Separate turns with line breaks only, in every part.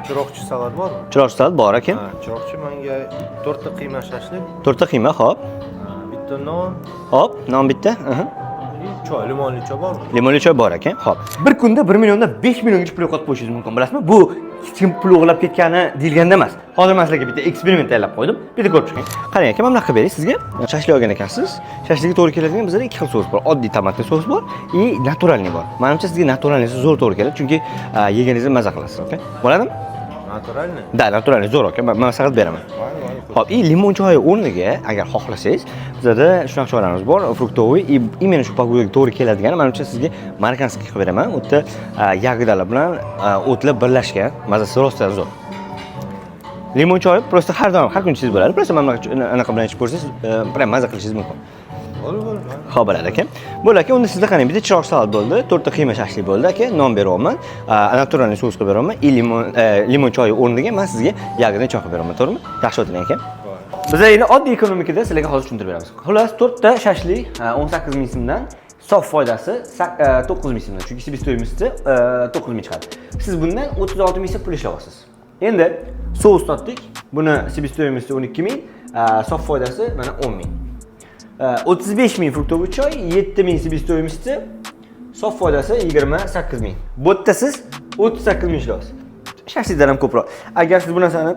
Chiroqchi salat bormi?
Chiroqchi salat bor, aka.
Ha, chiroqchi menga to'rtta qiyma shashlik,
To'rtta qiyma, xo'p.
Ha, bitta non,
Hop, non bitta. Aha.
И choy, limonli choy bormi?
Limonli choy bor, aka. Xo'p. Bir kunda 1 milliondan 5 milliongacha pul yo'qotib qo'yishingiz mumkin, bilasizmi? Bu hech kim pul o'g'irlab ketgani deyilganda emas. Hozir men sizlarga bitta eksperiment tayyorlab qo'ydim. Bitta ko'rib chiqing. Qarang, aka, mana bunaqa qilib beray sizga. Shashlik olgan ekansiz. Shashlikka to'g'ri keladigan bizda ikki xil sous bor. Oddiy томатный sous bor и натуральный bor. Menimcha, sizga натуральный si zo'r to'g'ri keladi, chunki yeganingizda maza qilasiz, aka. Bo'ladimi?
Натуральный?
Да, натуральный zo'r, aka. Men maslahat beraman.
Mayli, mayli.
Xo'p, и limon choyi o'rniga agar xohlasangiz, bizada shunaqa choylarimiz bor, фруктовый, и именно shu погода ga to'g'ri keladigan, manimcha, sizga марокканский qilib beraman. U yerda ягода lar bilan o'tlar birlashgan, mazasi rostdan zo'r. Limon choyi просто har doim, har kun ichsangiz bo'ladi. Просто mana bunaqa anaqa bilan ichib ko'rsangiz, prям maza qilishingiz mumkin.
Bo'ldi, bo'ldi. Mayli.
Xo'p, bo'ladi, aka. Bo'ldi, aka, unda sizda qarang, bitta chiroq salat bo'ldi, to'rtta qiyma shashlik bo'ldi, aka, non beryapman, натуральный sous qilib beraman, и limon choyi o'rniga men sizga ягодный choy qilib beraman, to'g'rimi? Yaxshi o'tiring, aka. Biz endi oddiy ekonomikada sizlarga hozir tushuntirib beramiz. Xullas, to'rtta shashlik 18 ming so'mdan, sof foydasi 9 ming so'mdan, chunki себестоимости 9 ming chiqadi. Siz bundan 36 ming so'm pul ishlayapsiz. Endi sous sotdik. Buni себестоимости 12 ming, sof foydasi mana 10 ming. 35 ming фруктовый choy, 7 ming себестоимости, sof foydasi 28 ming. Bu yerda siz 38 ming ishlayapsiz. Shashlikdan ham ko'proq. Agar siz bu narsani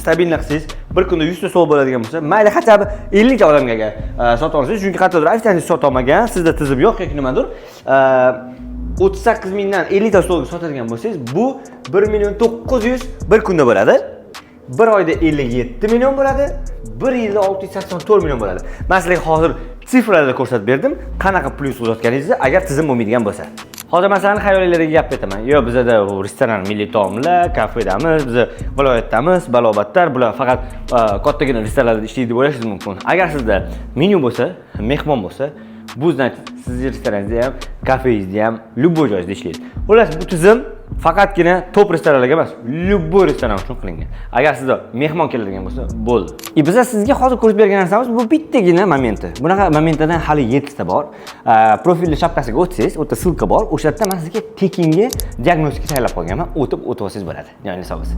стабильно qilsangiz, bir kunda 100 ta stol bo'ladigan bo'lsa, mayli, хотя бы 50 ta odamga agar sota olsangiz, chunki qayerdadir ofitsiant sota olmagan, sizda tizim yo'q yoki nimadir, 38 mingdan 50 ta stolga sotadigan bo'lsangiz, bu 1 million 900 bir kunda bo'ladi. Bir oyda 57 million bo'ladi, bir yilda 684 million bo'ladi. Man sizlarga hozir цифра larda ko'rsatib berdim, qanaqa plyus uzatganingizni, agar tizim bo'lmaydigan bo'lsa. Hozir masalan xayolinglarga gap aytaman. Yo'q, bizada u restoran, milliy taomlar, kafedamiz, biz viloyatdamiz, balobattar, bular faqat kattagina restoranlarda ishlaydi deb o'ylashingiz mumkin. Agar sizda menyu bo'lsa, mehmon bo'lsa, bu значит sizni restorangizda ham, kafengizda ham, любой joyda ishlaydi. Xullas, bu tizim faqatgina top restoranlarga emas, любой restoran uchun qilingan. Agar sizda mehmon keladigan bo'lsa, bo'ldi. И biza sizga hozir ko'rsatib bergan narsamiz bu bittagina momenti. Bunaqa momentlardan hali 7 ta bor. Profilli shapkasiga o'tsangiz, u yerda ссылка bor. O'sha yerda men sizga tekinga diagnostika tayyorlab qo'yganman. O'tib olsangiz bo'ladi. Ya'ni hisobisi.